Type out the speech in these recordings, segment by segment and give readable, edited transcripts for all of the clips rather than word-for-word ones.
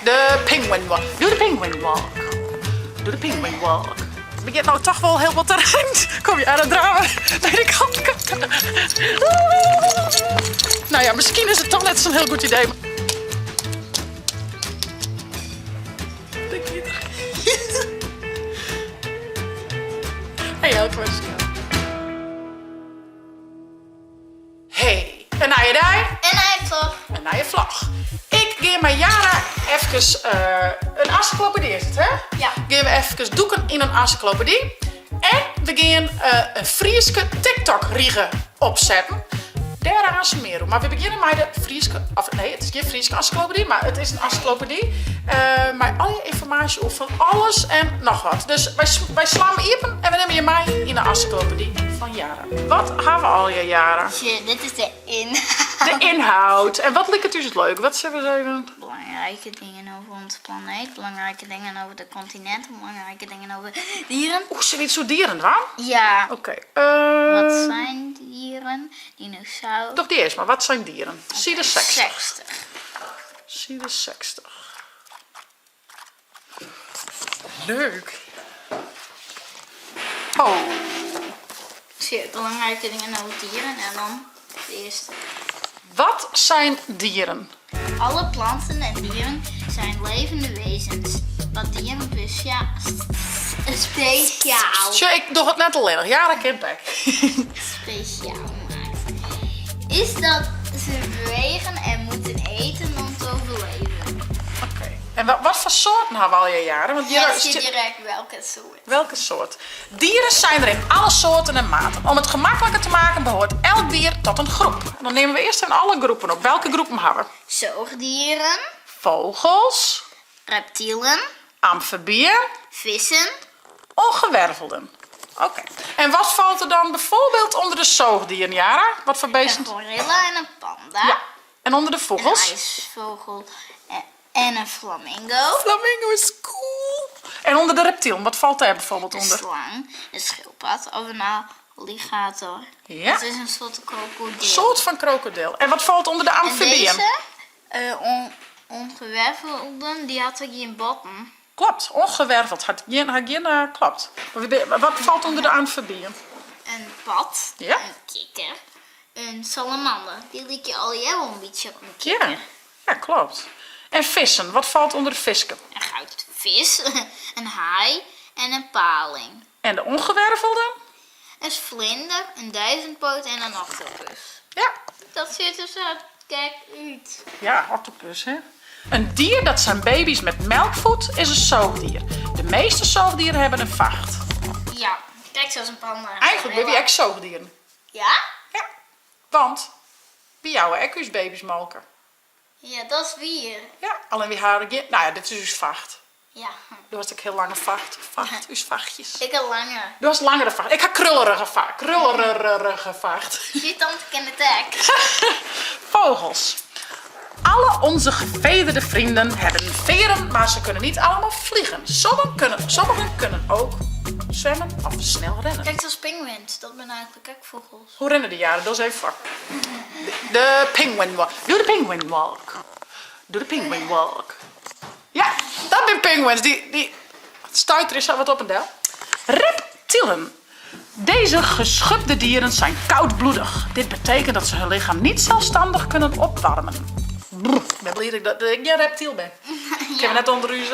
De penguin walk. Doe de penguin walk. Doe de penguin walk. It begjint no toch wol hiel wat te reinen. Kom je aan het draven nei de kant. Nou ja, miskien is it toch net sa'n hiel goed idee. Hey Elke, Hey, in nije dei. In nije vlog. In nije vlog. Ik gean mei Yara efkes uh, in ensyklopedy is it, hè? Ja. Gean we efkes dûken yn in ensyklopedy. En we gean uh, in Fryske TikTok-rige opsetten. Dêr aanst mear oer. Mar we begjinne mei de Fryske, of nee, it is gjin Fryske ensyklopedy, mar it is in ensyklopedy uh, mei alle ynformaasje oer fan alles en noch wat. Dus wy, wy slaan 'm iepen en we nimme je mei yn de ensyklopedy fan Yara. Wat ha we allegear, Yara? Sjoch, dit is de ynhoud. De ynhoud. En wat liket ús it leuk? Wat sille we even... Belangrijke dingen over onze planeet, belangrijke dingen over de continenten, belangrijke dingen over dieren. Oeh, sille we iets oer dieren dwaan? Ja. Oké. Wat zijn dieren? Dinosaurus. Doch dy earst mar. Wat zijn dieren? Side 60. 60. Side 60. Leuk. Oh. Sjoch, belangrijke dingen over dieren en dan de eerste. Wat zijn dieren? Alle planten en dieren zijn levende wezens. Wat dieren spesjaal. Sjoch, ik doch it net allinnich. Ja, dat kin ek. Spesjaal maakt. Is dat ze bewegen en moeten eten om te overleven. Oké. En wat, wat foar soarten hawwe we allegear, Yara? Want hjir Ja, stiet direkt welke soart. Welke soort? Dieren zijn er in alle soorten en maten. Om het gemakkelijker te maken behoort elk dier tot een groep. En dan nemen we eerst even alle groepen op. Welke groepen hawwe we? Zoogdieren. Vogels. Reptielen. Amfibieën. Vissen. Ongewervelden. Oké. En wat valt er dan bijvoorbeeld onder de zoogdieren, Yara? Wat voor beesten? Een gorilla en een panda. Ja. En onder de fûgels? Een ijsvogel en een flamingo. Flamingo is cool. En onder de reptielen, wat valt daar bijvoorbeeld Een onder? slang, een schildpad of een alligator. Ja. Dat is een soort krokodil. Soort van krokodil. En wat valt onder de amfibieën? En deze, eh, on, ongewervelden, dy hat ek gjin botten. Klopt, ongewerveld. Hat gjin, hat gjin, eh, klopt. Maar wat valt onder de amfibieën? In pad, Ja. in kikker, in salamander. Dy lykje allegear wol in bytsje op in kikker. Ja, ja klopt. En vissen, wat valt onder de fisken? In goudvis, in haai en in paling. En de ongewervelden? In vlinder, in duizendpoot en in octopus. Ja. Dat ziet er zo gek út. Ja, octopus hè. Een dier dat zijn baby's met melk voedt is een zoogdier. De meeste zoogdieren hebben een vacht. Ja, kijk zoals een panda. Eigenlijk binne wy ek zoogdieren. Ja? Ja, want wy jouwe ek ús baby's molke. Ja, dat is wier. Ja, allinne wy hawwe gjin, no ja, dit is ús vacht. Ja. Do hast ek hiel lange vacht. Vacht, ús vachtjes. Ik ha lange. Do hast langere vacht. Ik ha krullerige vacht. Krullerige vacht. Dy tante kin it ek. Vogels. Alle onze gevederde vrienden hebben veren, maar ze kunnen niet allemaal vliegen. Sommigen kunnen, sommigen kunnen ook zwemmen of snel rennen. Kijk, zoals pinguïns. Dat binne eigentlik ek fûgels. Hoe rinne dy, Yara? Doch ris even foar. De penguin walk. Doe de penguin walk. Doe de penguin walk. Ja, dat binne pinguïns. Dy, dy stuiterje sa wat op en del. Reptielen. Deze geschubde dieren zijn koudbloedig. Dit betekent dat ze hun lichaam niet zelfstandig kunnen opwarmen. Brr, ik ben bliid dat ik gjin reptiel bin. Ik kin net ûnder ús,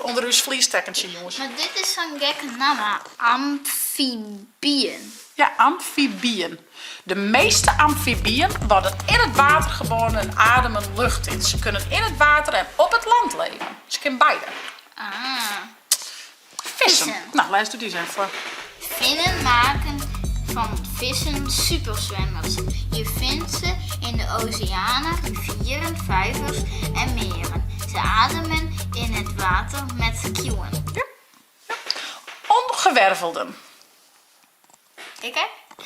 ûnder ús fleecedekkentsje, jonges. Mar dit is sa'n gekke namme, amfibieën. Ja, amfibieën. De meeste amfibieën worden in het water geboren en ademen lucht in. Ze kunnen in het water en op het land leven. Ze kinne beide. Ah. Vissen. Vissen. Nou, lês do dy ris even foar. Vinnen maken van vissen superzwemmers. Je vindt ze in de oceanen, rivieren, vijvers en meren. Ze ademen in het water met kieuwen. Ja. ja. Ongewervelden. Kijk hè?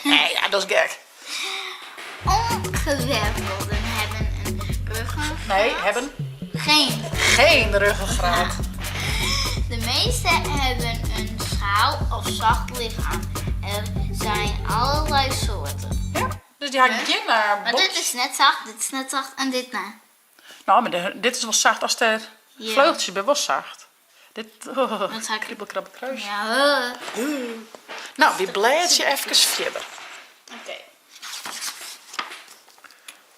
Nee, ja, dat is gek. Ongewervelden hebben een ruggengraat. Nee, hebben Geen. geen ruggengraat. De meeste hebben een schraal of zacht lichaam. Er zijn allerlei soorten. Ja, dus dy ha gjin Maar bot. dit is net zacht, dit is net zacht en dit net. Nou, mar dit is wol sacht as der. Vleugeltsjes binne wol sacht. Dit, kriebel krabbel kruisje. Ja. No, wy blêdzje efkes fierder. Oké.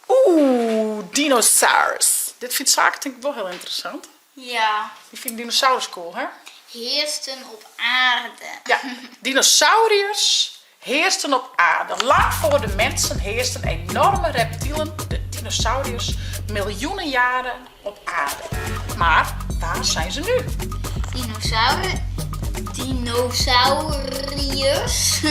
Oeh, dinosaurus. Dit fynt Sake tink ik wol hiel ynteressant. Ja. Dy fynt dinosaurus cool, hè? Heersten op aarde. Ja, dinosauriërs heersten op aarde. Lang voor de mensen heersten enorme reptielen, de dinosauriërs, miljoenen jaren op aarde. Maar waar zijn ze nu? Dinosauriërs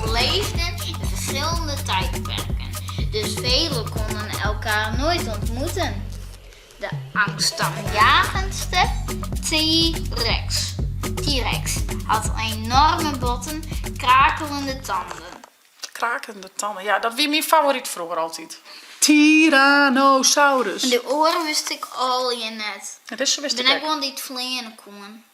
leefden in verschillende tijdperken. Dus velen konden elkaar nooit ontmoeten. De angstaanjagendste T-rex T-rex had enorme botten, krakelende tanden. Krakende tanden, ja, dat wie myn favoryt froeger altyd. Tyrannosaurus. De oare wist ik allegear net. Ja, dizze wist Bin ik ek ek. gewoan dy't fleane koenen.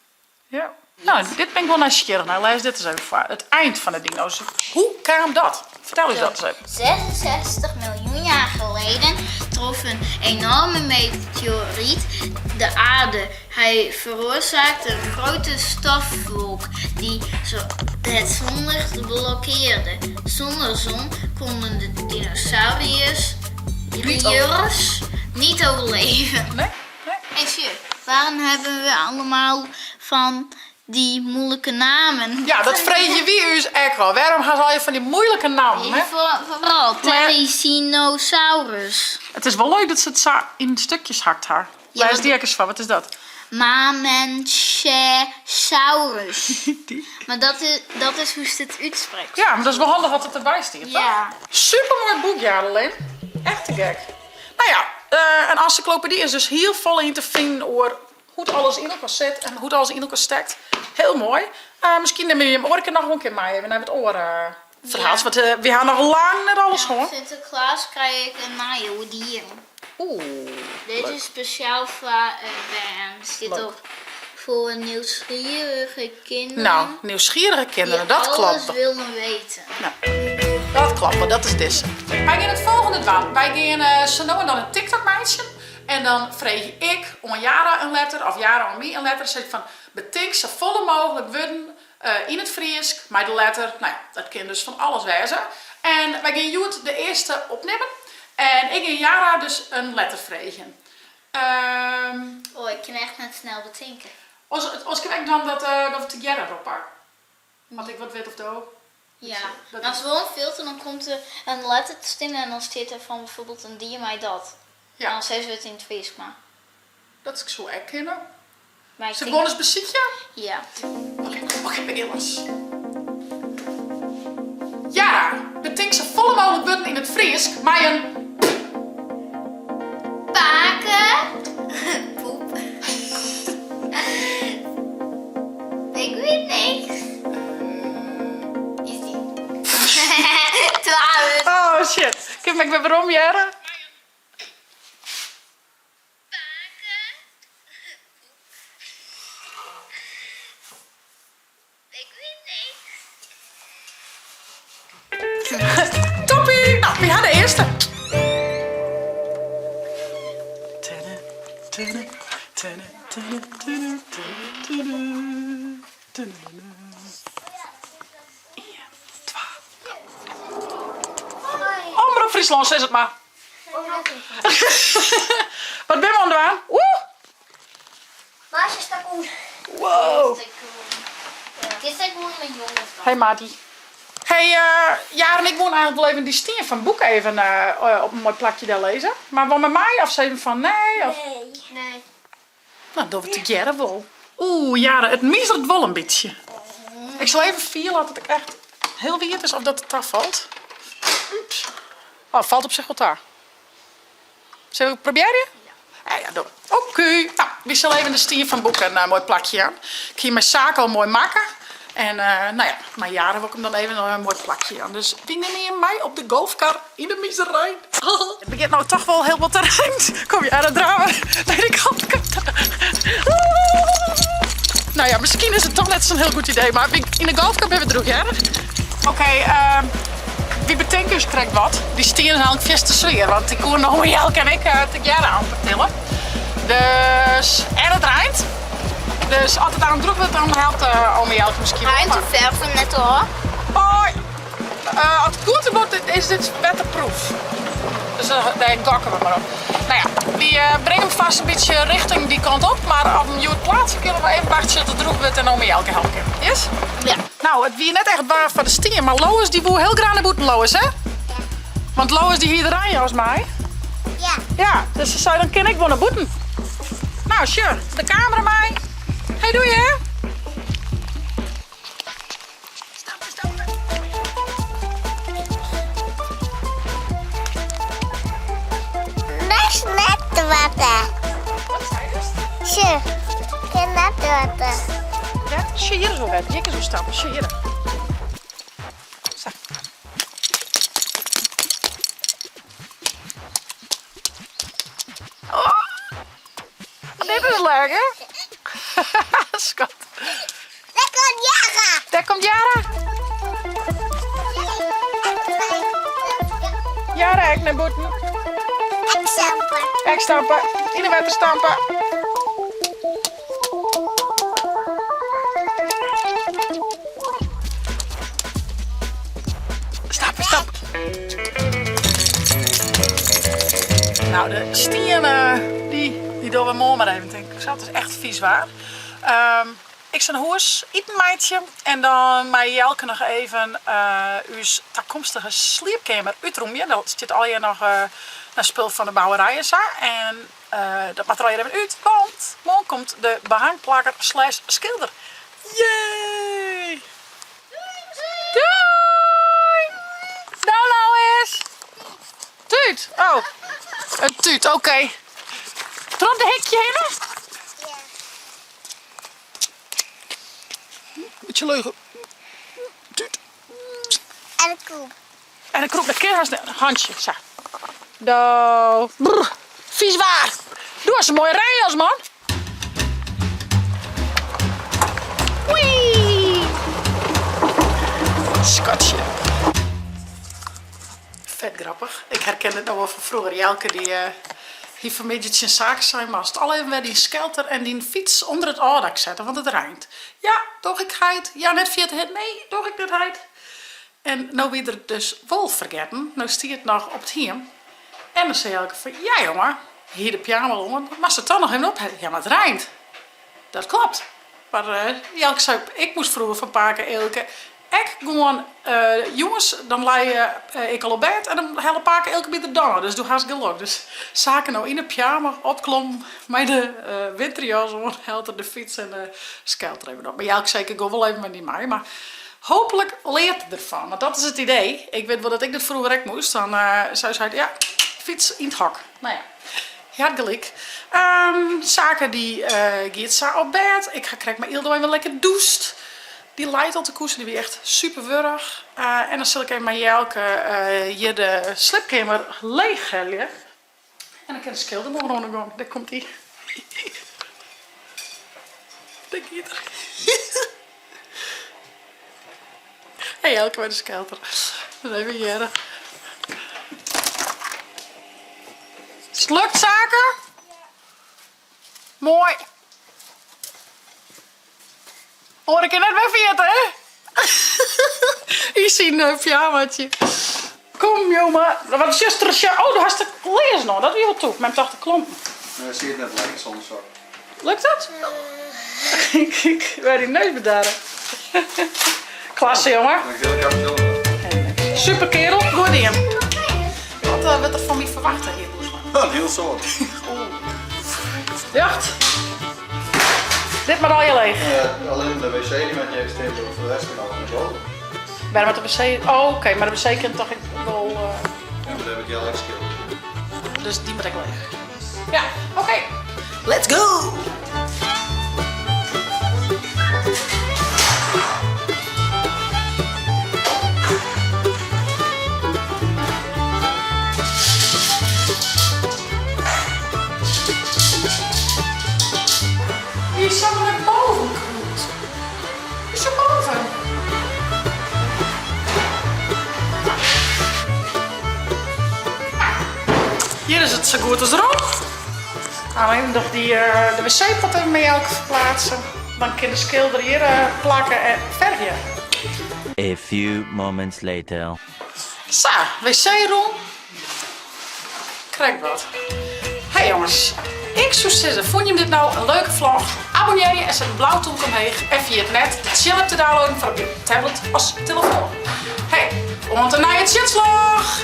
Ja. No, dit bin ik wol nijsgjirrich nei. Lês dit ris even foar. It eind fan de dino's. Hoe kaam dat? Fertel ús dat ris even. 66 miljoen jaar geleden trof een enorme meteoriet de aarde. Hij veroorzaakte een grote stofwolk die het zonlicht blokkeerde. Zonder zon konden de dinosauriërs niet overleven. Nee? Nee? Hey sjoch, waarom hebben we allemaal fan dy moeilike nammen? Ja, dat freegje wy ús ek al. Wêrom ha se allegear fan dy moeilike nammen, hè? Foaral Therizinosaurus. It is wol leuk dat se it sa yn stikjes hakt ha. Lês dy ek ris foar, wat is dat? Mamenchisaurus. Mar dat is, dat is hoe'tst it útsprekst. Ja, mar dat is wol handich dat it derby stiet, toch? Ja. Supermoai boek, Jadelyn. Echt te gek. No ja, in ensyklopedy is dus hiel folle yn te finen oer hoe't alles yn elkoar sit en hoe't alles yn elkoar stekt. Hiel moai. Miskien nimme we jim oare kear noch wol in kear mei even nei wat oare ferhaaltsjes, want wy ha noch lang net alles hân. Sinteklaas krij ik in nije oer dieren. Oeh. Dit is spesjaal foar bern. Stiet op voor nieuwsgierige kinderen. No, nieuwsgierige kinderen, dat klopt. Die alles willen weten. No, dat klopt, want dat is dizze. Wy gean it folgjende dwaan. Wy gean sa no en dan in TikTok meitsjen. En dan freegje ik oan Yara in letter of Yara oan my in letter. Sis ik fan, betink safolle mooglik wurden yn it Frysk mei de letter. No ja, dat kin dus fan alles wêze. En wy gean hjoed de earste opnimmen. En ik gean Yara dus in letter freegjen. Oh, ik kin echt net snel betinke. Oars kin ek dwaan dat we tegearre roppe. As ik wat wit of do. Ja, mar as wol in filter, dan komt der in letter te stean en dan stiet der fan bijvoorbeeld in dier mei dat. Ja. En dan sizze we it yn it Frysk mar. Dat soe ek kinne. Maar ik Sil ik tink gewoan ris besykje? Ja. Oké, oké, we gean los. Yara, betink safolle mooglik wurden yn it Frysk mei in p. Pake. Poep. Ik wit niks. Is dy. Twa wurden. Oh shit. Kin ik wer werom hearre? Toppie! No, wy ha de earste. Ien, twa. Omrop Fryslân, sis it mar. Wat binne we oan it dwaan? Oeh! Wow. Hey Marty. Hey, Jaren en ik woene eigenlik wol even dy stien fan boek even op in moai plakje dellizze. Mar wol mei my of sizze fan nee? Of? Nee. No, dogge we tegearre wol. Oeh, Jaren, it mizeret wol in bytsje. Ik sil even fiele oft it ek echt hiel wiet is of dat it tafalt. Oeps. Oh, falt op sich wol ta. Sille we probearje? Ja. Ja, doe. Oké. No, wy sille even de stien fan boek in moai plakje jaan. Ik hie mei Sake al moai makke. En no ja, mei Jaren wol ik him dan even in moai plakje jaan. Dus wy nimme jim mei op de golfkar yn de mizerein. It begjint no toch wol hiel wat te reinen. Kom Jaren, drave nei de golfkar ta. No ja, miskien is it toch net sa'n hiel goed idee, mar yn de golfkar binne we droech, hear. Oké, wy betinke ús krekt wat. Dy stien is eigenlik fierste swier, want dy koene no Jelke en ik tegearre amper tille. Dus, en it reint. Dus as it aanst drûch wurdt, dan helpt ome Jelke miskien wol. Reint de ferve net ôf? Oh, as it goed is, is dit wetterproof. Dus dêr gokke we mar op. No ja, wy bringe him fêst in bytsje richting dy kant op, mar oft we him hjoed pleatse kinne we even wachtsje tot it drûch wurdt en ome Jelke helpe kin. Yes? Ja. No, it wie net echt waar foar de stien, mar Lois dy woe hiel graach nei bûten, Lois hè? Ja. Want Lois dy hie de reinjas mei. Ja. Ja, dus se sei dan kin ik wol nei bûten. No, sjoch, de kamera mei. Hey, doei hè. Stappe, stappe. Dat is net water. Wat seidest? Sjoch, kin net water. Wetter? Sjoch, hjir is wol wetter. Hjir kinst wol stappe. Sjoch hjir. Sa. Oh, dit is lekker. Skat. Dêr komt Jara. Dêr komt Jara. Jara ek nei bûten. Ek stampe. Ek stampe. Yn de wetter stampe. Stappe, stappe. Nou, de stien dy, dy dogge we moarn mar even, tink ik. Sa, it is echt fies waar. Ik sil nei hûs iten meitsje en dan mei Jelke noch even ús takomstige sliepkeamer útrûmje. Dat stiet allegear noch nei spul fan de bouwerij en sa. En dat moat der allegear even út, want moarn komt de behangplakker slash skilder. Yay! Doei! No Lois! Tuut! Oh, in tuut, oké. Troch de hikje hinne? Ja. Bytsje leuge. Tuut. En een kroep. En een kroep, dat kin hast net. Hantsje, sa. Do. Brr. Vies waar. Doe hast in moaie reinjas, man. Wee! Skatsje. Fet grappich. Ik herken dit no wol fan froeger. Jelke dy hie fanmiddei tsjin Sake sein, moatst al even wer dyn skelter en dyn fyts ûnder it ôfdak sette, want it reint. Ja, doch ik heit. Ja, net ferjitte hè. Nee, doch ik net heit. En no wie er it dus wol fergetten. No stie it noch op it hiem. En dan sei Jelke fan, ja jonge, hie de pyjama al oan, moatst it toch noch even ophelje. Ja, mar it reint. Dat klopt. Mar Jelke sei, ik moast froeger fan pake Eelke ek gewoan jûns, dan lei ik al op bêd en dan helle pake Eelke my der dan ôf. Dus doe hast gelok. Dus Sake no yn 'e pyjama opklommen mei de winterjas oan, hellet er de fyts en de skelter even op. Mar Jelke sei, ik gean wol even mei dy mei. Mar hooplik leart er derfan, want dat is it idee. Ik wit wol dat ik dat froeger ek moast. Dan sei se, ja, fyts yn it hok. No ja, hy hat gelyk. Sake dy giet sa op bêd. Ik ha krekt mei Yldo even lekker dûst. Dy leit al te koesen, dy wie echt super wurch. En dan sil ik even mei Jelke hjir de sliepkeamer leech helje. En dan kin de skilder moarn oan de gong. Dêr komt hy. Dêr giet er. Hey Jelke mei de skelter. Even hearre. Is it lukt, Sake? Moai. Oare kear net wer ferjitte, hè? Yn syn pyjamaatje. Kom, jonge. Wat sjochst der? Oh, do hast de learzens oan. Dat wie wol tûk. Mem tocht de klompen. Nee, dat siet net lekker sûnder sok. Lukt dat? Wer dyn neus bedarre. Klasse, jonge. Super kerel, goed dien. Wat wurdt der fan my ferwachte, hear Boersma? In hiel soad. Jacht. Dit moat allegear leech. Allinnich de wc dy moat je even stimpele, foar de rest kin alles nei boven. Wêr moat de wc? Oh, oké, mar de wc kin toch ek wol. Ja, mar dêr wurdt Jelle ek skildere. Dus dy moat ek leech. Ja, oké. Let's go! Wie is samar nei boven krûpt? Wie is boven? Hjir is it sa goed as rom. Alleen noch dy, de wc-pot even mei elk ferplaatse. Dan kin de skilder hjir plakke en fervje. A few moments later. Sa, wc rûn. Krekt wat. Hey jonges, ik soe sizze, fûn jim dit no in leuke vlog? Abonnearje en set in blau tûmke omheech en ferjit net de Tsjil-app te downloaden foar op je tablet as telefoan. Hey, oant de nije Tsjilslach!